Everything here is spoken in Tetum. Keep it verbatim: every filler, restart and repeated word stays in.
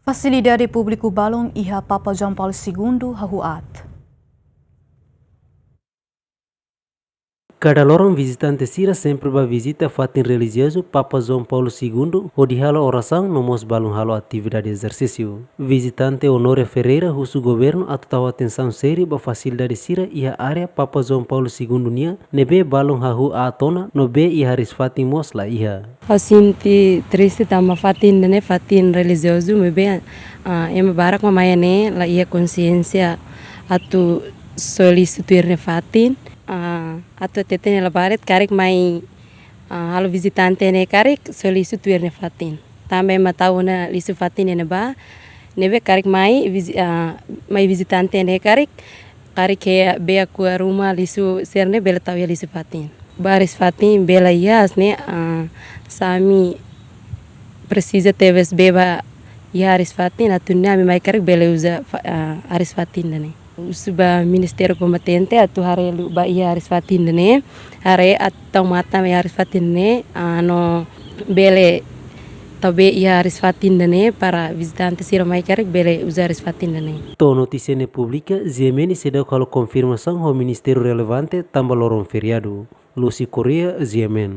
Fasilidade públiku balun iha Papa João Paulo Segundo hahú aat. Kada loron vizitante sira sempre bá vizita fatin relijiozu Papa João Paulo Segundo, hodi halo orasaun no mós balun halo atividade ezersísiu. Vizitante Honório Ferreira husu governu atu tau atensaun sériu ba fasilidade sira iha área Papa João Paulo Segundo nian, ne'ebé balun hahú aat ona no bee iha hariis-fatin mós la iha. Ha'u sente triste tanba fatin ida-ne'e fatin relijiozu, maibé, ah, ema barak mak mai iha ne'e la iha konsiénsia atu soe lixu tuir nia fatin. Ah, atu hatete nia labarik karik mai, ah, halo vizitante ne'e karik soe lixu tuir nia fatin. Tanba ema tau ona lixu fatin iha ne'ebá, ne'ebé karik mai vizi-, ah, mai vizitante ne'e karik, karik iha bee Aqua Ruma lixu sira-ne'e bele tau iha lixu fatin. Ba hariis-fatin bee la iha, hanesan ne'e, ah, se ami presiza tebes bee ba iha hariis-fatin, atu nune'e ami mai karik bele uza fa-, ah, hariis-fatin ida-ne'e. Husu ba ministériu kompetente atu haree liu ba iha hariis-fatin ida-ne'e, haree atu tau matan ba iha hariis-fatin ida-ne'e, ah, no bele tau bee iha hariis-fatin ida-ne'e para vizitante sira mai karik bele uza hariis-fatin ida-ne'e. To'o notísia ne'e publika, G M N seidauk halo konfirmasaun ho ministériu relevante tanba loron feriadu. Lucy Correia, G M N.